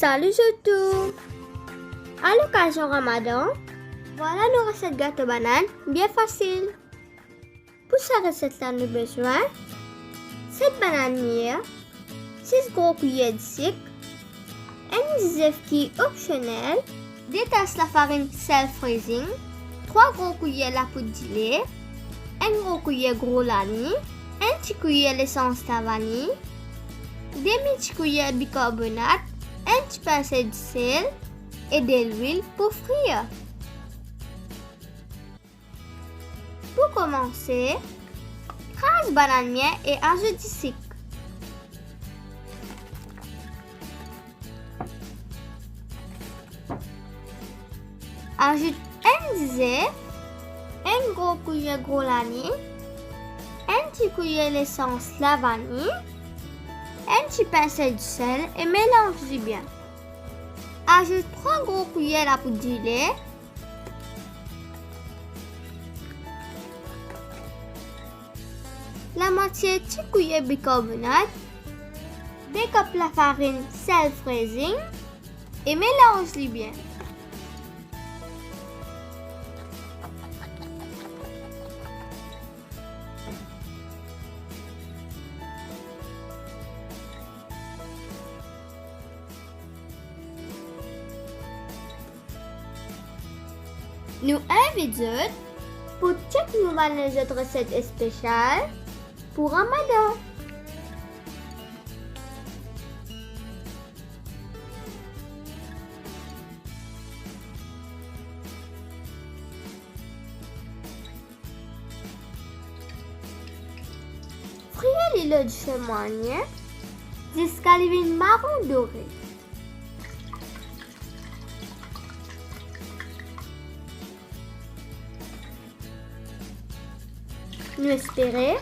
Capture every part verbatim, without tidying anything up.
Salut zot tou! A lokazion Ramadan, vwala nou reset gato banann bien fasil. Pou sa reset la nou bezwin set banann mir, sis gro kwiyer disik, enn zef ki opsionel, de tas lafarin self-raising, trwa gro kwiyer lapoud dile, enn gro kwiyer gro lani, enn ti kwiyer lesans lavani, demi ti kwiyer bikarbonat, enn ti pinse disel e delwil pou frir. Pou komanse, kraz banann mir e azout disik. Azout enn zef, enn gro kwiyer gro lani, enn ti kwiyer lesans lavani, enn ti pinse disel e melanz li bien. Azout trwa gro kwiyer lapoud dile, lamwatie ti kwiyer bikarbonat, de kap lafarin self-raising e melanz li bien. Nou invit zot pou chek nou bann lezot reset espesial pou Ramadan. Frir li lor dife mwayin ziska li vinn maron dore. Nou espere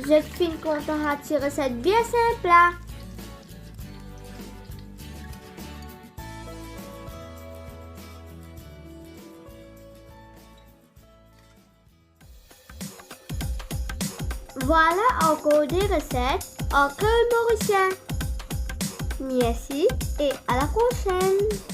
zot finn kontan sa ti reset bien sinp la. Vwala ankor de reset an kreol morisien. Mersi e a la prosenn.